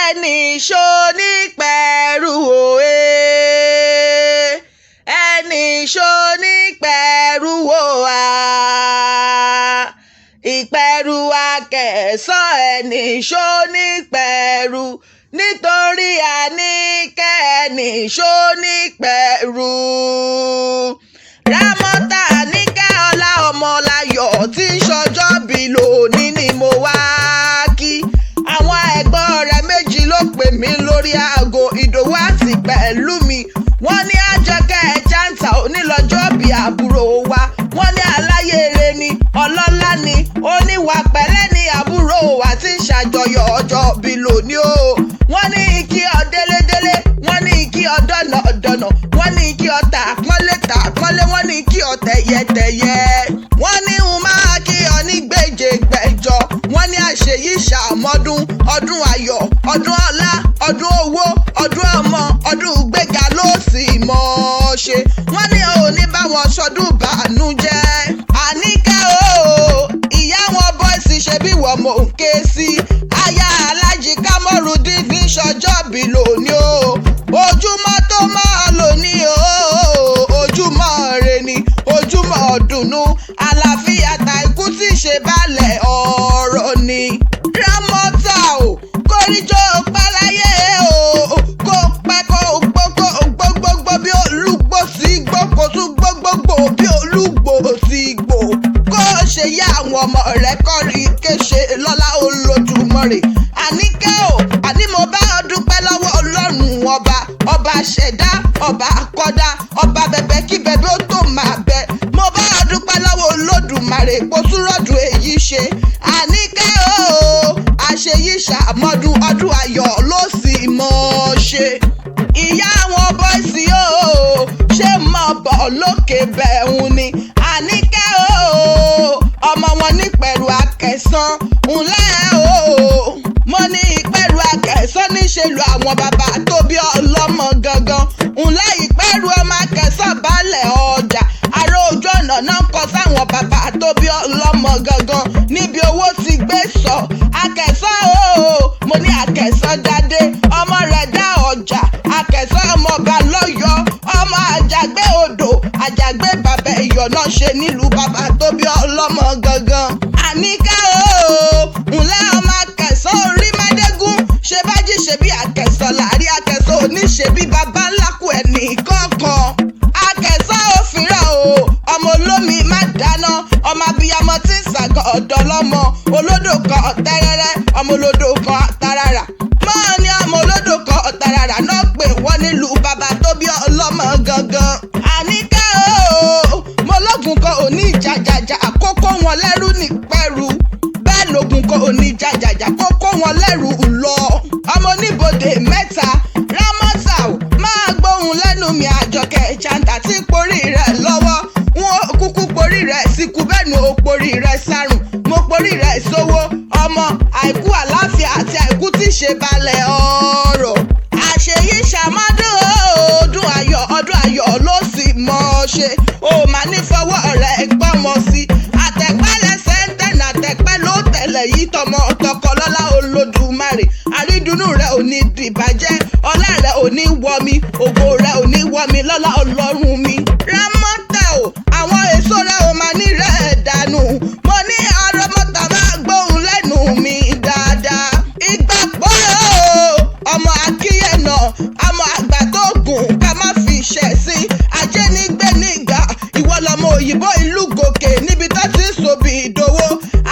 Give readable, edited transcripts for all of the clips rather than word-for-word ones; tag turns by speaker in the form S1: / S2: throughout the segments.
S1: Ẹnì ṣó ní pẹ̀rù òye, ẹnì ṣó ní pẹ̀rù òwà, ìpẹ̀rù akẹ̀sán, ẹnì ṣó ní pẹ̀rù, nítorí àníkẹ́, ẹnì ṣó ní pẹ̀rù. Rámọ́tà Àníkẹ́ Ọlá Ọmọláyọ̀ tí ń ṣọjọ́ bí lónìí ni mo wá kí. Àwọn ẹ̀gbọ́n rẹ̀ méjì ló pè mí lórí aago, Ìdòwú àti pẹ̀lú mi. Wọ́n ní Àjọkẹ́ Janta onílọ́jọ́ bí àbúrò wa. Wọ́n ní aláyèrè ni, ọlọ́lá ni, oníwà pẹ̀lẹ́ ni àbúrò wa tí ń ṣàjọyọ̀ ọjọ́ bí lónìí o. Wọ́n ní kí ọ délédélé, wọ́n ní kí ọ dọ̀nàdọ̀nà, wọ́n ní kí ọ tàpọ́nlé tàpọ́nlé, wọ́n ní kí ọ tẹ̀yẹtẹ̀yẹ. Wọ́n ní n máa kí ọ ní gbèjègbèjọ. Wọ́n ní àṣeyí ṣàmọ́dún, ọdún ayọ̀, ọdún ọlá, ọdún owó, ọdún ọmọ, ọdún gbéga ló sì mọ̀ ọ́ ṣe. Wọ́n ní ò ní bá wọn ṣọdún bànújẹ́. Àníkẹ́ o, ìyá wọn bọ́ìsì ṣe bí wọ́n mò ń ké sí. Aya Aláàjì Kámọ́rúdín ní ṣọjọ́ bí lónìí o. Ojúmọ́ tó máa lò ní o, ojúmọ́ re ni, ojúmọ́ ọ̀dùnnú, àlàáfíà tàìkú tí ṣe balẹ̀ ọ̀rọ̀ ni. Rámọ́tà o, kóríjó pẹ́ láyé o, kó pẹ́ kó gbó kó gbógbógbó bí olúgbó sí gbó, kó tún gbógbógbò bí olúgbò sí gbò. Kó ṣe yá àwọn ọmọ rẹ̀ kọ́rí kéṣe lọ́lá Olódùmarè. Àníkẹ́ o, àní mo bá ọ dúpẹ́ lọ́wọ́ Ọlọ́run ọba, ọba ṣẹ̀dá, ọba akọ́dá, ọba bẹ̀bẹ̀ kí bẹ̀bẹ̀ ó tó máa bẹ. Mo bá ọ dúpẹ́ lọ́wọ́ Olódùmarè kó tún rọ́dùn èyí ṣe. Àníkẹ́ o, àṣeyí ṣàmọ́dún, ọdún ayọ̀ ló sì mọ̀ ọ́ ṣe. Ìyá àwọn bọ́ìsì o, ṣé mọ̀ bọ̀ lókè bẹ̀rùn ni. Àníkẹ́ o, ọmọ wọn ní pẹ̀lú akẹ̀sán ńlẹ́ o. Mo ní ìpẹ̀rù akẹ̀sán níṣẹ́ lu àwọn bàbá tó bí ọlọ́mọ gangan. Ńlẹ́ ìpẹ̀rù ọmọ akẹ̀sán balẹ̀ ọjà. Ará ojú ọ̀nà náà ń kọ sáwọn bàbá tó bí ọlọ́mọ gangan. Níbi owó ti gbé sọ. Akẹ̀sán o, mo ní akẹ̀sán dádé. Ọmọ rẹ̀ dá ọjà. Akẹ̀sán ọmọọba lọ́yọ̀ọ́. Ọmọ àjàgbé odò. Àjàgbé bàbá ẹ̀yọ̀ náà ṣe nílùú bàbá tó bí ọlọ́mọ gangan. Àníkẹ́ o, ńlẹ́ ọmọ akẹ̀sán orí mẹ́dẹ́gún. Ṣé bá jí ṣe bí akẹ̀sán láàrí akẹ̀sán oníṣe bí bàbá ńlá kù ẹnì kọ̀ọ̀kan. Akẹ̀sán òfìrà o, ọmọ olómi má dáná, ọmọ abiyamọ tí ń ṣàgọ́ ọ̀dọ́ lọ́mọ, olódò kan tẹ́rẹ́rẹ́, ọmọ olódò kan tarara. Mọ́ ní ọmọ olódò kan tarara náà pè wọ́n nílùú bàbá tó bí ọlọ́mọ gangan. Àníkẹ́ o, mo lógun kan ò ní jàjàjà àkókò wọn lẹ́rú ní pẹ̀rù. Bẹ́ẹ̀ lógun kan ò ní jàjàjà kókó wọn lẹ́rù lọ. Ọmọ oníbodè mẹ́ta, Rámọ́tà o, máa gbóhùn lẹ́nu mi Àjọkẹ́ Janta tí ń porí rẹ̀ lọ́wọ́. Wọn ò kúkú porí rẹ̀ síkú, bẹ́ẹ̀ ni ò porí rẹ̀ sárùn. Mo porí rẹ̀ sówó, ọmọ, àìkú àláfíà àti àìkú tí ṣe balẹ̀ ọ̀rọ̀. Àṣeyí ṣàmọ́dún ọdún ayọ̀, ọdún ayọ̀ ló sì mọ̀ ọ́ ṣe. O máa ní fọwọ́ rẹ̀ gbọ́mọ sí. Àtẹ̀pẹ́ lẹ́sẹ̀ ń tẹ̀nà, àtẹ̀pẹ́ ló tẹ̀lẹ̀ yìí tọmọ tọkọ lọ́lá Olódùmarè. Àrídùnnú rẹ̀ ò ní dìbàjẹ́, ọlá rẹ̀ ò ní wọmi, ògo rẹ̀ ò ní wọmi lọ́lá Ọlọ́run mi. Rámọ́tà o, àwọn èso rẹ̀ ò máa ní rẹ̀ dànù. Mo ní ọ̀rọ̀mọ́ta máa gbóhùn lẹ́nu mi dáadáa. Ìgbàgbọ́ o, ọmọ akíyẹ̀nà, ọmọ àgbà tó gùn ká má fi ṣẹ̀ sí. Ajé nígbé nígbà, ìwọ lọmọ òyìnbó ìlú gòkè níbi tó ti ń sobi ìdòwò.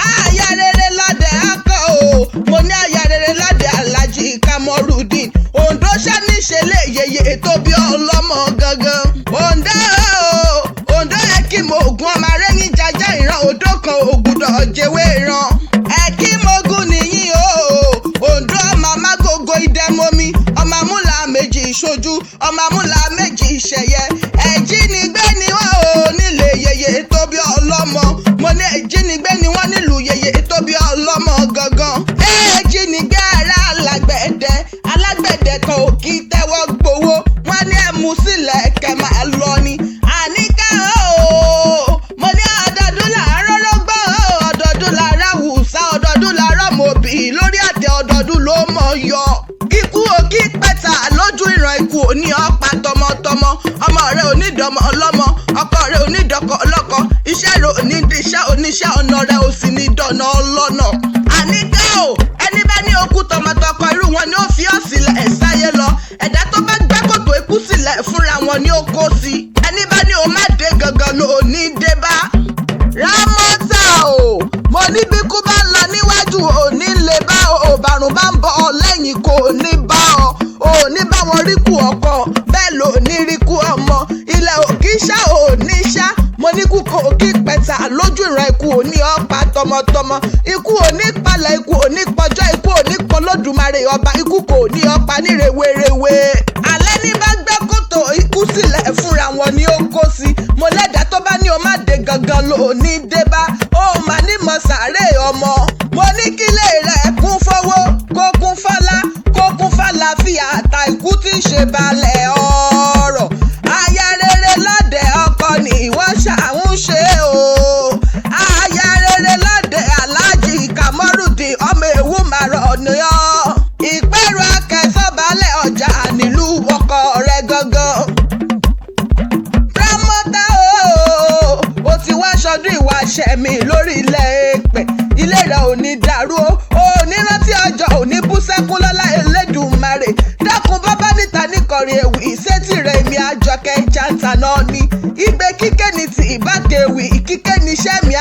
S1: Aya rere ládẹ̀ akọ o, mo ní aya rere ládẹ̀ Aláàjì Kamorudeen. Oǹdó ṣáníṣe lè yeye tó bí ọlọ́mọ gangan. Oǹdó o, Oǹdó ẹ kí mo ògùn ọmọ arẹ́yìn jajá ìran odó kan ògùdọ̀ jẹ́wé ìran. Ẹ kí mo gùn nìyí o, Oǹdó ọmọ amágogo ìdẹ́mọ́mi, ọmọ amúlà méjì ìṣojú, ọmọ amúlà méjì ìṣẹ̀yẹ. Ẹ̀jínigbé ni wọ́n o nílé yeye tó bí ọlọ́mọ. Mo ní ẹ̀jínigbé ni wọ́n nílùú yeye tó bí ọlọ́mọ gangan. Ẹ̀jínigbé ara alágbẹ̀dẹ, alágbẹ̀dẹ kan ò kí tẹ́wọ́ gbowó. Wọ́n ní ẹ mú sílẹ̀ kẹ́ máa lọ ni. Àníkẹ́ o, mo ní ọdọọdún làárọ̀ rọ́gbọ́, ọdọọdún làárọ̀ wùsà, ọdọọdún làárọ̀ mọ̀bì lórí àtẹ, ọdọọdún ló mọ̀ yọ. Lójú ìran ikú òní ọ̀pá tọmọtọmọ. Ọmọ rẹ onídọ̀mọ ọlọ́mọ, ọkọ rẹ onídọ̀kọ ọlọ́kọ, iṣẹ́ rẹ òní díṣẹ́ oníṣẹ́, ọ̀nà rẹ ò sì ní dọ̀nà ọlọ́nà. Àníkẹ́ o, ẹni bá ní okú tọmọtọkọ, irú wọn ni ó fi ọ́ sílẹ̀ sáyé lọ. Ẹ̀dá tó bá gbẹ́ kòtò ikú sílẹ̀ fúnra wọn ni ó kó sí. Ẹni bá ní o má dé gangan ló ní dé bá. Rámọ́tà o, mo ní bí kú bá ń lọ níwájú òní lè bá o, bàrùn bá ń bọ̀ ọ lẹ́yìn kò ní bá ọ. Ò ní bá wọn rí kú ọkọ, bẹ́ẹ̀ ló ní rí kú ọmọ. Ilẹ̀ òkì ṣá ò ní ṣá. Mo ní kú kò kí pẹ̀tà. Lójú ìran ikú òní ọ̀pá tọmọtọmọ. Ikú òní palẹ̀, ikú òní pọjọ́, ikú òní pọlọ́dúnmarè ọba, ikú kò ní ọ̀pá ní rèwerèwe. Alẹ́ ní bá gbẹ́ kòtò ikú sílẹ̀ fúnra wọn ni ó kó sí. Mo lẹ́dàá tó bá ní o má dé gangan ló ní dé bá. Ó mà ní mọ sàárè ọmọ. Mo ní kílé rẹ̀ kún fowó, kó kún fọ́lá, kó kún fàlàfíà àtà ikú tí ń ṣe balẹ̀ ọ̀rọ̀. Aya rere lọ́dẹ̀ ọkọ ni ìwọ ṣàún ṣe o. Aya rere lọ́dẹ̀ Aláàjì Kamorudeen ọmọ ewu màrọ̀ ni ọ́. Ìpẹ́rù akẹ́sọ̀balẹ̀ ọjà nílùú ọkọ rẹ̀ gangan. Rámọ́tà o, o ti wá ṣọdún ìwà ṣẹ̀mí lórí ilẹ̀ èèpẹ̀. Ilé rẹ̀ ò ní dàrú o, ò ní rántí ọjọ́ ò ní bú sẹ́kún lọ́lá Elédùmarè. Dákun bábá níta níkọrin ewì sétí rẹ̀, èmi Àjọkẹ́ jàǹtà náà ni. Igbe kíké ni ti ìbákewì, kíké ni iṣẹ́ mi.